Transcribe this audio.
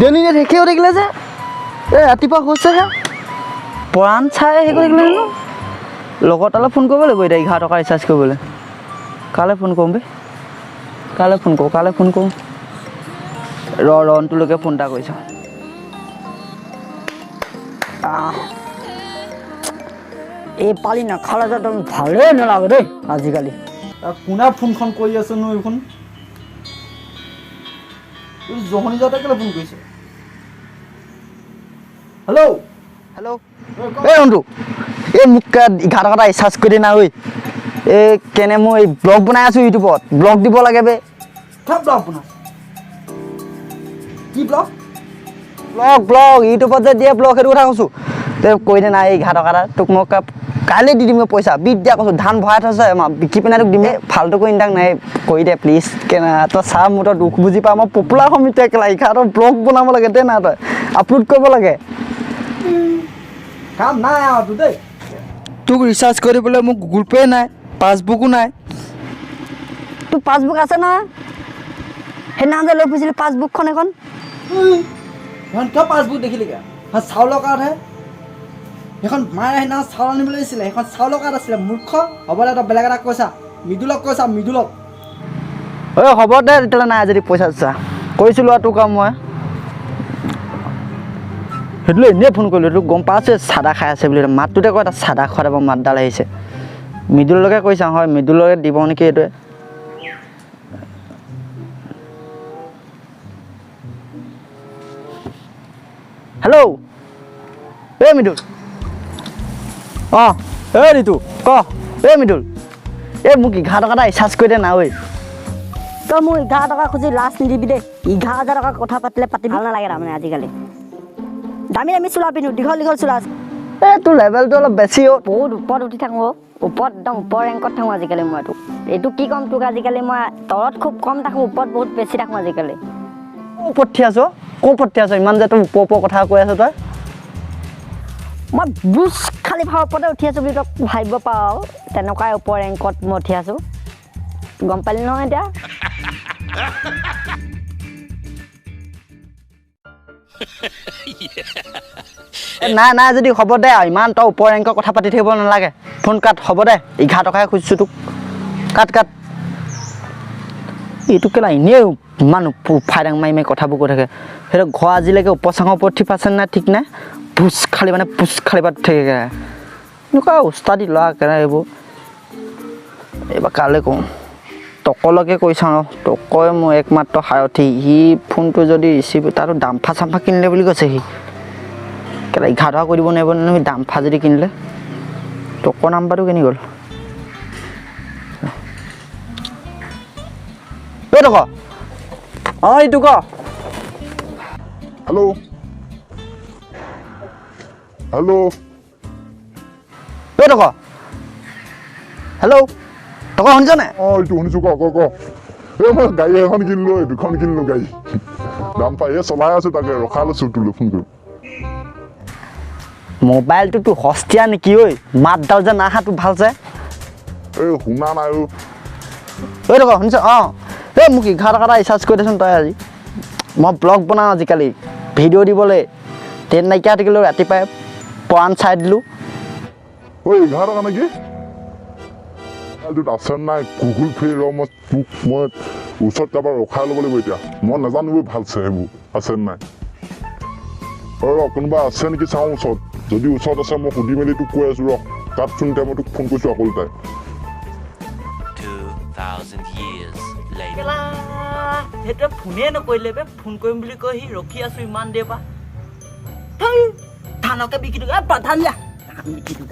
দেনিনে শেষে হৈ থাকিলে যে এই ৰাতিপুৱা হৈছেহে পৰাণ চাই শেষ হৈ থাকিলে জানো। লগত অলপ ফোন কৰিব লাগিব এতিয়া 11 টকা ৰিচাৰ্জ কৰিবলৈ। কালৈ ফোন কৰোঁ বে, কালৈ ফোন কৰোঁ, কালৈ ফোন কৰোঁ, ৰ ৰন্টুলৈকে ফোন এটা কৰি চাওঁ। এই পালি নাখালে যে একদম ভালেই নালাগে দেই আজিকালি। কোনে ফোনখন কৰি আছে নো এইখন? জহনী যাওঁতে কেলৈ ফোন কৰিছে? হেল্ল' হেল্ল', এই ৰন্টু, এই মোক 11 টকা এটা ৰিচাৰ্জ কৰি দে না ঐ। এই কেনে মই এই ব্লগ বনাই আছোঁ ইউটিউবত, ব্লগ দিব লাগে বে। ব্লগ বনাই কি ব্লগ? ব্লগ ব্লগ ইউটিউবত যে দিয়ে ব্লগ, সেইটো কথা কৈছোঁ। তই কৈ দে না এই 11 টকা এটা, তোক মই কাইলৈ দি দিম পইচা। বিদ্যা কৈছোঁ, ধান ভৰাই থৈছে বিকি পিনে তোক দিম। ফাল্টু কৰি নিথাক নাই, কৰি দে প্লিজ। কেনে তই চা, মোৰ তই দুখ বুজি পা, মই পপুলাৰ হ'ম এতিয়া। কেলা 11 টকা ব্লগ বনাব লাগে দে না, তই আপলোড কৰিব লাগে। কাম নাই আৰু দেই। তোক ৰিচাৰ্জ কৰিবলৈ মোক গুগল পে' নাই, পাছবুকো নাই। তোৰ পাছবুক আছে নহয়? সেইদিনাখন যে লৈ ফুৰিছিলি পাছবুকখন এখন। কিয় পাছবুক দেখিলি? চাউলৰ কাৰ্ডহে সেইখন। মায়ে সেইদিনাখন চাউল আনিবলৈ দিছিলে, সেইখন চাউলৰ কাৰ্ড আছিলে। মূৰ্খ হ'ব দে, তই বেলেগ এটা কৈছা, মৃদুলক কৈছা, মৃদুলক। ঐ হ'ব দে তেতিয়াহ'লে, নাই যদি পইচা চইচা কৰিছিলোঁ আৰু তোক আৰু মই সেইটোলৈ এনেই ফোন কৰিলোঁ। তোক গম পাইছোঁ চাদা খাই আছে বুলি, মাতটোতে কয় এটা চাদা খোৱা টাইপৰ মাতডাল আহিছে। মৃদুলকে কৈছা হয়, মৃদুলকে দিব নেকি এইটোৱে। হেল্ল' এই মৃদুল, অঁ এই ঋতু ক। এই মৃদুল, এই মোক 11 টকা এটা ৰিচাৰ্জ কৰি দে না ঐ। তই মোক 11 টকা খুজি লাজ নিদিবি দেই। 11,000 টকা কথা পাতিলে পাতি ভাল নালাগে তাৰমানে। আজিকালি দামী দামী চোলা পিন্ধো, দীঘল দীঘল চোলা আছে। এই তোৰ লেভেলটো অলপ বেছি অ'। বহুত ওপৰত উঠি থাকোঁ অ', ওপৰত একদম ওপৰ ৰেংকত থাকোঁ আজিকালি মই। তোক এইটো কি ক'ম তোক, আজিকালি মই তলত খুব কম থাকোঁ, ওপৰত বহুত বেছি থাকোঁ আজিকালি। ওপৰত উঠি আছ, ক'ৰ ওপৰত উঠি আছ? ইমান যে তই ওপৰ ওপৰ কথা কৈ আছ তই। মই বুজ খালিফাৰ ওপৰতে উঠি আছোঁ বুলি তই ভাবিব পাৰ আৰু, তেনেকুৱাই ওপৰ ৰেংকত মই উঠি আছোঁ, গম পালি নহয় এতিয়া। নাই নাই যদি হ'ব দে আৰু, ইমান তই ওপৰ ৰেংকৰ কথা পাতি থাকিব নালাগে। ফোন কাট, হ'ব দে। 11 টকাহে খুজিছোঁ তোক, কাট কাট। এইটো কেলা এনেই ইমান ফাইদাং মাৰি মাৰি কথাবোৰ কৈ থাকে। সেইটো ঘৰ আজিলৈকে ওপৰ চাঙৰ ওপৰত উঠি পাইছে নাই ঠিক নাই, ভোজ খালি মানে ভোজ খালি পাত থাকে। এনেকুৱা উস্তাদি ল'ৰা কেলা এইবোৰ। এইবাৰ কালৈ কওঁ, টকলৈকে কৈ চাওঁ। টকই মোৰ একমাত্ৰ সাৰথি, সি ফোনটো যদি ৰিচিভ, তাতো দামফা চামফা কিনিলে বুলি কৈছে সি। কেলা 11 টকা কৰি দিব নোৱাৰিব নহয় দামফা যদি কিনিলে। টকৰ নাম্বাৰটো কেনি গ'ল? এই টক, অঁ এইটো ক। হেল্ল' হেল্ল' এই টক, হেল্ল' টক, শুনিছ নাই? অঁ এইটো শুনিছোঁ, ক ক ক। এই মই গাড়ী এখন কিনিলোঁ, এই দুখন কিনিলোঁ গাড়ী, দাম পাই এই চলাই আছোঁ, তাকে ৰখাই লৈছোঁ তোলৈ ফোন কৰি। মোবাইলটো তোৰ সস্তীয়া নেকি ঐ? মাতডাল যে নাহা তোৰ ভালছে। এই শুনা নাই অ'। ঐ টক শুনিছ? অঁ এই মোক 11 টকা এটা ৰিচাৰ্জ কৰি দেচোন তই আজি। মই ব্লগ বনাওঁ আজিকালি, ভিডিঅ' দিবলৈ ট্ৰেইন নাইকিয়া থাকিলেও ৰাতিপুৱাই পৰাণ চাই দিলোঁ। ঐ 11 টকা নেকি? এইটোত আছে নাই গুগল পে'? ৰ মই তোক মই ওচৰত কাৰোবাৰ ৰখাই ল'ব লাগিব এতিয়া, মই নাজানো ভালছে সেইবোৰ আছে নাই। ৰ কোনোবা আছে নেকি চাওঁ ওচৰত, যদি ওচৰত আছে মই সুধি মেলি তোক কৈ আছোঁ। ৰ কাটচোন এতিয়া, মই তোক ফোন কৰিছোঁ আকৌ তাই। 2000 years later. সেইটোৱে ফোনেই নকৰিলে বে, ফোন কৰিম বুলি কৈ সি ৰখি আছোঁ ইমান দেৰিৰ পৰা। ধানকে বিকি দিওঁ, ধান দিয়া, ধান বিকি দিওঁ।